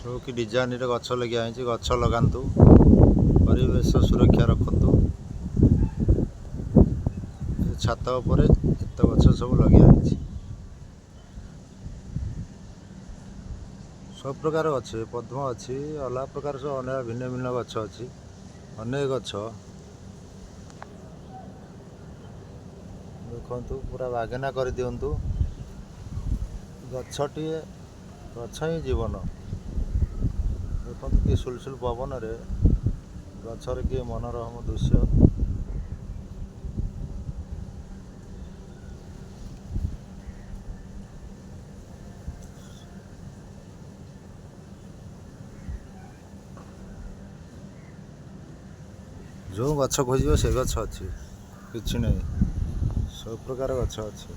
ସବୁ କି ଡିଜାଇନରେ ଗଛ ଲଗା ହେଇଛି। ଗଛ ଲଗାନ୍ତୁ, ପରିବେଶ ସୁରକ୍ଷା ରଖନ୍ତୁ। ଏ ଛାତ ଉପରେ ଏତେ ଗଛ ସବୁ ଲଗା ହେଇଛି। ସବୁ ପ୍ରକାର ଅଛି, ପଦ୍ମ ଅଛି, ଅଲଗା ପ୍ରକାର ସବୁ ଅନେକ ଭିନ୍ନ ଭିନ୍ନ ଗଛ ଅଛି, ଅନେକ ଗଛ। ଦେଖନ୍ତୁ, ପୁରା ବାଗେନା କରିଦିଅନ୍ତୁ। ଗଛଟିଏ, ଗଛ ହିଁ ଜୀବନ। ଦେଖନ୍ତୁ କି ସୁଲସୁଲ ପବନରେ ଗଛରେ କିଏ ମନୋରମ ଦୃଶ୍ୟ। ଯେଉଁ ଗଛ ଖୋଜିବ ସେ ଗଛ ଅଛି, କିଛି ନାହିଁ, ସବୁ ପ୍ରକାର ଗଛ ଅଛି।